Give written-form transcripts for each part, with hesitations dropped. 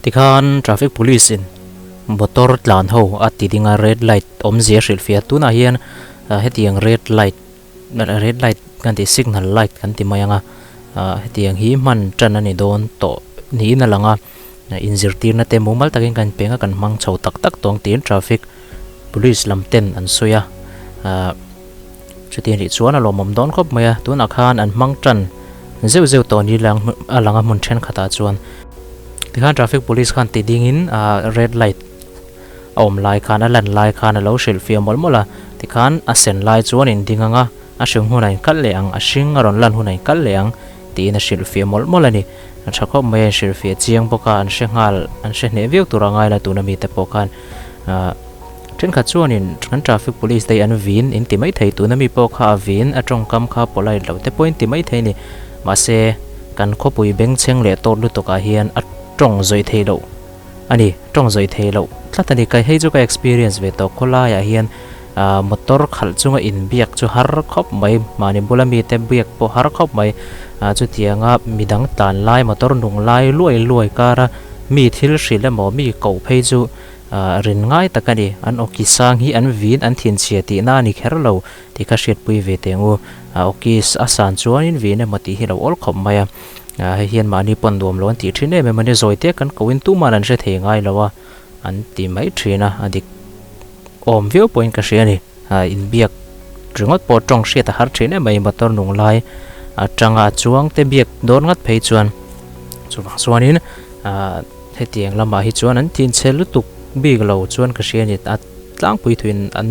Tikhan traffic police in motor tlan ho a ti ding a red light awmzia a hrilhfiah a tunah hian hetiang red light red light kan tih signal light kan ti mai ang a ah hetiang hi hman tan a ni dawn tawh niin a lang a inzirtirna te mumal takin kan peng a kan hmang chho tak tak tawng tiin traffic police lam ten an sawi a ah chuti anih chuan a lawmawm dawn khawp mai a tunah khan an hmang tan zeuh zeuh tawh ni lang a lang a hmun thenkhatah chuan tikhan traffic police khan ti dingin ah red light a awm lai khan a lan lai khan a lo hrilh fiah mawlh mawlh a tikhan a sen lai chuan in ding ang a a hring hunah in kal leh ang a hring a rawn lan hunah in kal leh ang tiin a hrilh fiah mawlh mawlh a ni a tha khawp mai a in hrilh fiah chiang bawk a an hre nghal an hre hneh viau tur a ngai la tuna mite pawh khan ah thenkhat chuanin kan traffic police te hi an vin in ti maithei tuna mi pawh kha a vin a tawngkam kha polite loh te pawh in ti maithei a ni mahse kan khawpui bengchheng leh tawt lutuk ah hian a tawng zawih theih loh. A ni, tawng zawih thei loh tlat a ni. Kai hei chu ka experience ve tawh khawlaiah hian ah motor khalh chunga inbiak chu har khawp mai, mahni bula mite biak pawh har khawp mai. Ah chutianga midang tlan lai motor nung lai luai luai kara mi thil hrilh emaw mi koh phei chu ah rin ngai tak a ni. An awki sang hi an vin an thinchhia tihna a ni kher lo tih kha hriatpui ve teh ang u. Ah awki a san chuanin vin emaw tih hi lo awl khawp mai a. Ah hei hian mahni pawn nuam lo an tih thin em em a ni, zawi te kan kohin tuman an hre thei ngai lo a, an ti mai thin a, a dik awm viau pawhin ka hria a ni. Ah inbiak ringawt pawh tawng hriat a har thin em mai motor nung lai atanga a chuang te biak dawn ngat phei chuan chuvang chuanin ah hetiang lamah hi chuan an thinchhe lutuk bik lo chuan ka hria a ni, a tlangpui thuin an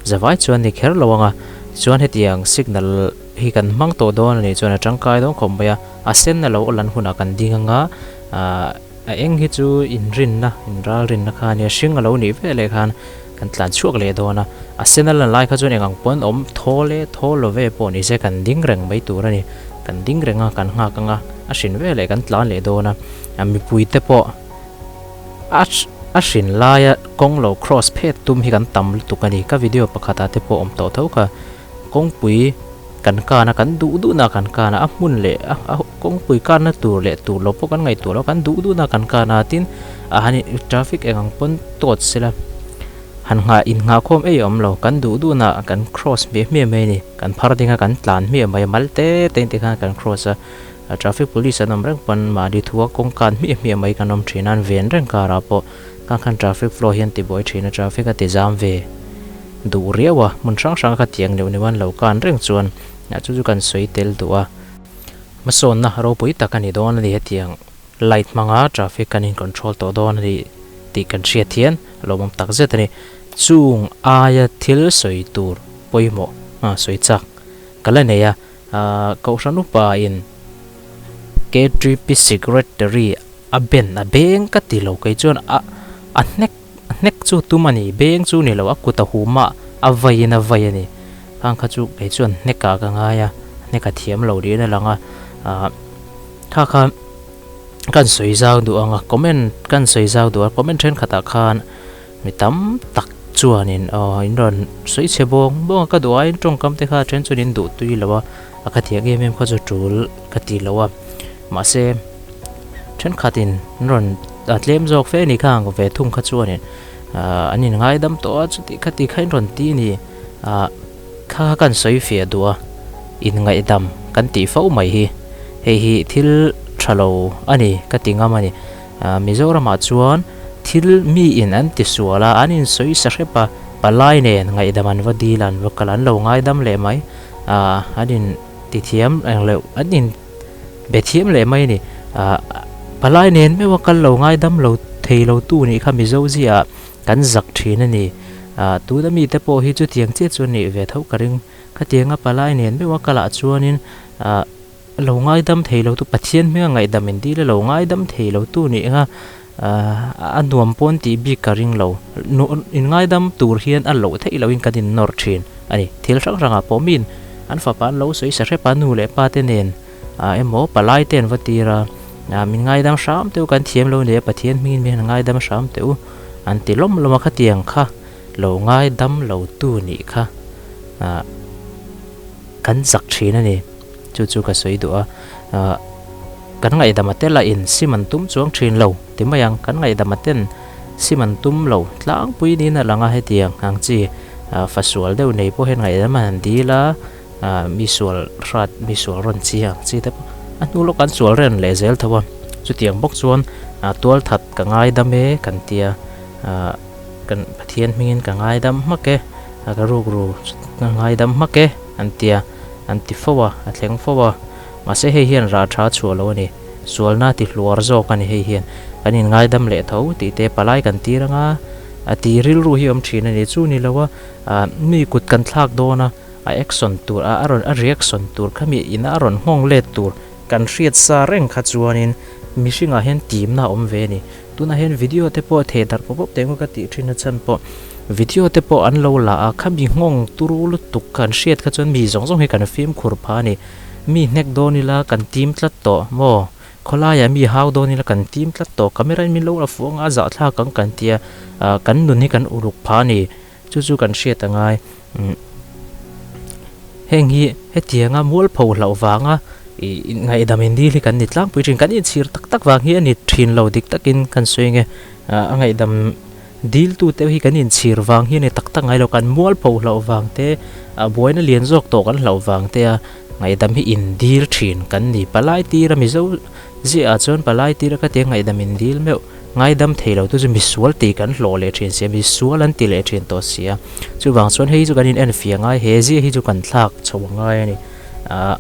zavai chuan ni kher lo ang a, tichuan hetiang signal. Hi kan hmang tawh dawn a nih chuan a tangkai dawn khawp mai a, a sen a lo lan hunah kan ding anga ahh a eng hi chu inrinna inralrinna kha a nia hring a lo nih ve leh khan kan tlan chhuak leh dawn a, a sen a lan lai kha chuan engang pawn awm thawl e thawl lo ve pawh ni se kan ding reng mai tur a ni, kan ding reng a kan nghak anga a hrin ve leh kan tlan leh dawn a, a mipui te pawh a a hrin laia kawng lo cross phet tum hi kan tam lutuk a ni, ka video pakhatah te pawh awm tawh tho kha. Kawngpui kan kan a, kan duh duhna kan kan a, a hmun leh a a kawngpui kanna tur leh tur lo pawh kan ngaihtuah lo, kan duh duhna kan kan a, tin a han traffic eng ang pawn tawt sela han nghah innghah khawm ei a awm lo, kan duh duhna kan cross hmiah hmiah mai a ni, kan phar ding a kan tlan hmiah mai a, mal te te in tikhan kan cross a, traffic police an awm reng pawn mahni thua kawng kan hmiah hmiah mai kan awm thin a, an ven reng karah pawh khan khan traffic flow hian tibuai thin a, traffic a ti zam ve. Duh riau a, hmun hrang hrang kha tiang neuh neuh an lo kan reng chuan chu chu kan sawi tel duh a. Hmasawnna ropui tak a ni dawn a ni hetiang light hmanga traffic kan in control tawh dawn a ni tih kan hriat hian a lawmawm tak zet a ni. Chung aia thil sawi tur pawimawh sawi chak ka la nei a, Kohhran upa in KTP Secretary a ben a beng ka ti lo kei chuan a a hnek A hnek chu tum a ni, beng chu ni lo, a kut a hum a, a vaiin a vai a ni. Khang kha chu kei chuan hnekah ka ngai a, hnek a thiam lo niin a lang a. Ahh kha kha kan sawi zau duh ang a, comment kan sawi zau duh a, comment thenkhatah khan mi tam tak chuanin aw in rawn sawi chhe bawng bawng a, ka duh aiin tawngkam te kha a then chuan in duh tui lo a, a ka thiam em em kha chu tul ka ti lo a, mahse. Thenkhatin an rawn a tlem zawk fe a ni kha ang ve thung kha chuanin ahh an inngaidam tawh a chuti khati kha in rawn ti a ni ahh kha kha kan sawi fiah duh a inngaihdam kan tih fo mai hi hei hi thil tha lo a ni ka ti ngam a ni ahh Mizoramah chuan thil miin an ti sual a an insawi sa hrep a palai nen ngaihdam an va dil a an va kal a an lo ngaidam leh mai ahh an in ti thiam englo an in. Be thiam leh mai a ni. Ahh palai nen meuh a kal lo ngaidam lo thei lo tu nih kha Mizo ziaah kan zak thin a ni. Ahh tuna mite pawh hi chutiang chiah chu a nih ve tho ka ring. Khatianga palai nen meuh a kalah chuanin ahh lo ngaidam thei lo tu Pathian hminga ngaihdam in dil a lo ngaidam thei lo tu nih kha ahh a nuam pawn tih bik ka ring lo. In ngaidam tur hian a loh theih lohin kan innawr thin a ni. Thil hrang hrangah pawh miin an fapa an lo sawi sa hrep a nu leh pa te nen. Ah emaw palai te an va tir a, ah min ngaidam hram teh u kan thiam lo nia Pathian hmingin min han ngaidam hram teh u an ti lawm lawm a khatiang kha lo ngaidam lo tu nih kha ah kan zak thin a ni chu chu ka sawi duh a ah. Kan ngaihdam a tel a in sim an tum chuang thin lo ti mai ang. Kan ngaihdam a ten sim an tum lo tlangpui niin a lang a hetiang ang chi fa sual deuh nei pawh hian ngaihdam an han dil a mi sual hrat mi sual rawn chi ang chi te pawh a hnu lawk an sual reng leh zel tho a chutiang bawk chuan tual that ka ngaidam e kan tia kan Pathian hmingin ka ngaidam hmak e ka rukru ka ngaidam hmak e an tia an ti fo a a thleng fo a. Mahse hei hian rah tha chhuah lo a ni. Sualna ti hluar zawk a ni hei hian. Kan inngaidam leh tho tih te palai kan tir anga a ti rilru hi awm thin a ni. Chu ni lo a, mi kut kan thlak dawn a, a action tur, a rawn a reaction tur kha mi ina a rawn nghawng let tur kan hriat sa reng kha chuanin mihringah hian timna a awm ve a ni. Tunah hian video te pawh theh darh pawp pawp teh ngawt ka tih thin a chhan pawh video te pawh an lo la a, khami nghawng turu lutuk kan hriat kha chuan mi zawng zawng hi kan fimkhur phah a ni. Mi hnek dawn ila kan tim tlat tawh maw? Khawlaiah mi hau dawn ila kan tim tlat tawh. Camera in min lo la fuh anga a zahthlak ang kan tia, kan nun hi kan uluk phah a ni. Chu chu kan hriat a ngai. Heng hi hetianga mualpho hlauh vanga ngaihdam in dil hi kan ni tlangpui thin. Kan inchhir tak tak vang hi a ni thin lo dik takin kan sawi nge. A ngaihdam Diltu te hi kan inchhir vang hi a ni tak tak ngai lo, kan mualpho hlauh vang te, a buaina lian zawk tawh kan hlauh vang te a ngaihdam hi indil thin kan ni. Palai tira Mizo ziahah chuan palai tira ka tia ngaihdam indil meuh ngaidam thei lo tu chu misual tih kan hlawh leh thin sia, misual an ti leh thin tawh sia. Chuvang chuan hei chu kan in enfiah ngai, he ziah hi chu kan thlak chho a ngai a ni. Ahh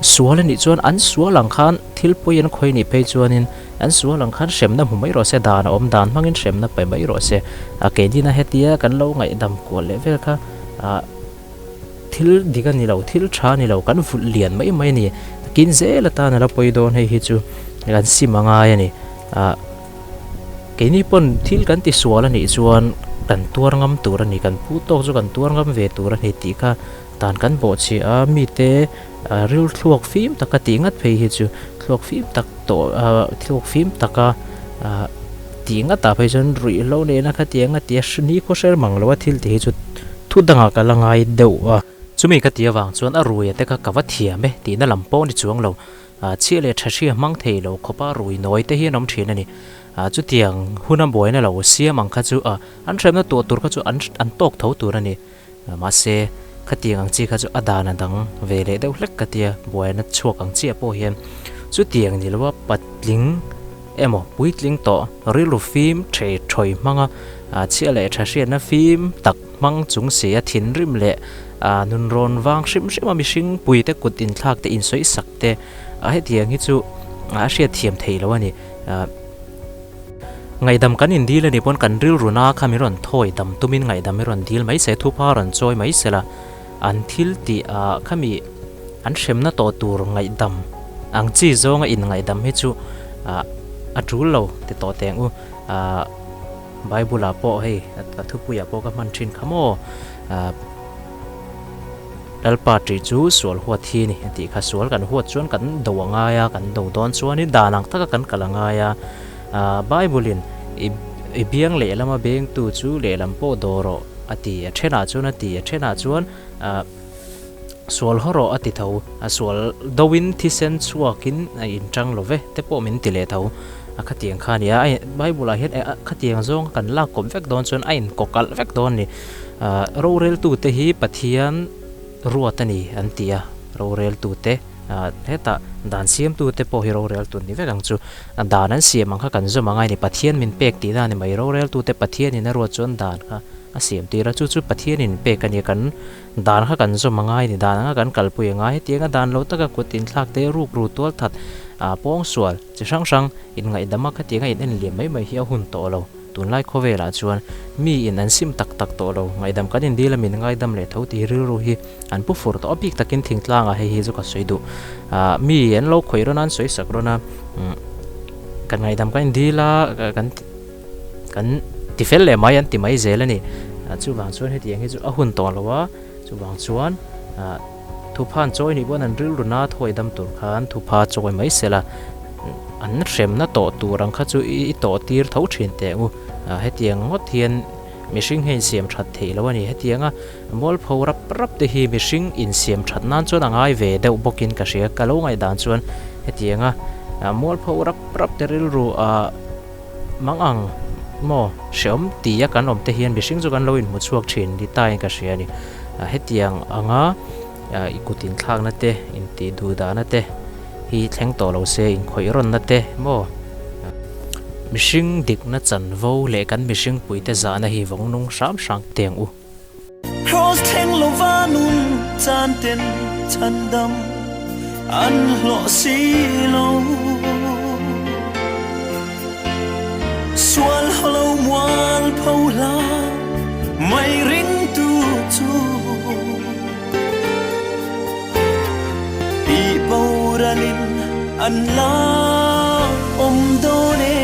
sual a nih chuan an sual ang khan thil pawi an khawi nih phei chuanin An sual ang khan hremna hmu mai rawh se, dan a awm dan hmangin hremna pe mai rawh se. A keidina hetia kan lo ngaihdam kual leh vel kha ah thil dik a ni lo, thil tha a ni lo, kan vulh lian mai mai a ni. Kin zel atan a la pawi dawn hei hi chu kan sim a ngai a ni. Ah keini pawn thil kan ti sual a nih chuan kan tuar ngam tur a ni, kan pu tawk chu kan tuar ngam ve tur a ni tih kha dan kan bawhchhiah a, mite Ril thluak fim taka tih ngat phei hi chu thluak fim tak tawh thluak fim taka tih ngat ah phei chuan ruihhlo nena khatiang a tia ni khaw hre mang lo a thil tih hi chu thu dangah ka la ngai deuh a. Chumi ka tih avang chuan a rui a te kha ka va thiam e tihna lam pawh a ni chuang lo. Chhia leh tha hria hmang thei lo khawpa rui nawi te hi an awm thin a ni. Chutiang huna buaina lo siam ang kha chu an hremna tuah tur kha chu an tawk tho tur a ni. Mahse, khatiang ang chi kha chu a dan a dang ve leh deuh hlek ka tia, buaina chhuak ang chiah pawh hian chutiang ni loa patling emaw puitling tawh rilru fim thei thawi hmanga chhia leh tha hriatna fim tak hmang chung si a thinrim leh nunrawn vang hrim hrim a mihring puite kut inthlak te insawi sak te hetiang hi chu a hriatthiam theih loh a ni. Ngaihdam kan indil a nih pawn kan rilru na kha min rawn thawi dam tumin ngaihdam i rawn dil mai se, thupa rawn chawi mai se la, an thil tih ah khami an hremna tawh tur ngaihdam ang chi zawnga in ngaihdam hi chu ah a tul lo ti tawh teng u. Ah Bible ah pawh hei ka thupuiah pawh ka hman thin kha maw ah Lalpa tih chu sual huat hi a ni a tih kha, sual kan huat chuan kan do a ngai a, kan do dawn chuanin dan ang taka kan kal a ngai a. Bible in i biang lehlama bengtu chu lehlam pawh daw rawh a ti, a thenah chuan a ti, a thenah chuan sual haw rawh a ti tho, a sual doin thisen chhuakin a inchang lo ve te pawh min ti leh tho, a khatiang kha a ni a, Bible ah hian khatiang zawng kan lak kawp vek dawn chuan a inkawkalh vek dawn a ni, roreltute hi Pathian ruat a ni an ti a, roreltute hetah dan siamtute pawh hi roreltu an ni vek ang chu. A dan an siam ang kha kan zawm angai ni, Pathian min pek tihna a ni mai, roreltute Pathianin a ruat chuan dan kha a siam tir a, chu chu Pathianin pek a ni a, kan dan kha kan zawm angai ni, dan anga kan kalpui angai, hetianga dan lo taka kut inthlak te, rukru tualthat, pawngsual chi hrang hrang inngaihdam a khatianga in en liam mai mai hi a hun tawh lo, tunlai khawvelah chuan mi in an sim tak tak tawh lo, ngaihdam kan indil a min ngaidam leh tho tih rilru hi an pu fur tawh a bik takin thingtlangah hei hi chu ka sawi duh ah mi an lo khawih rawn a an sawi sak rawn a umm kan ngaihdam kan indil a kan kan ti fel leh mai an ti mai zel a ni ah chuvang chuan hetiang hi chu a hun tawh lo a chuvang chuan ah thuphan chawi nih pawn an rilru na thawi dam tur khan thupha chawi mai sela an hremna tawh tur ang kha chu i tawh tir tho thin teh ang u ah hetiang ngawt hian mihring hi a insiam that theih lo a ni hetianga Mualpho rap rap te hi mihring insiam that nan chuan a ngai ve deuh bawkin ka hria. Ka lo ngaihdan chuan hetianga Mualpho rap rap te rilru ah mang ang maw hreawm ti a kan awm te hian mihring chu kan lo inhmu chhuak thin ni ta in ka hria a ni. Hetiang anga i kut inthlakna te intih duh dahna te hi thleng tawh lo se inkhawih rawnna te maw mihring dikna chanvo leh kan mihring puite zahna hi vawng nung hram hram teh ang u. Kraws thleng lova nun chan ten chhandam an hlawh si lo. Sual haw lo mual pho hla mai ringtu chu tih boralin an la awm dawn e.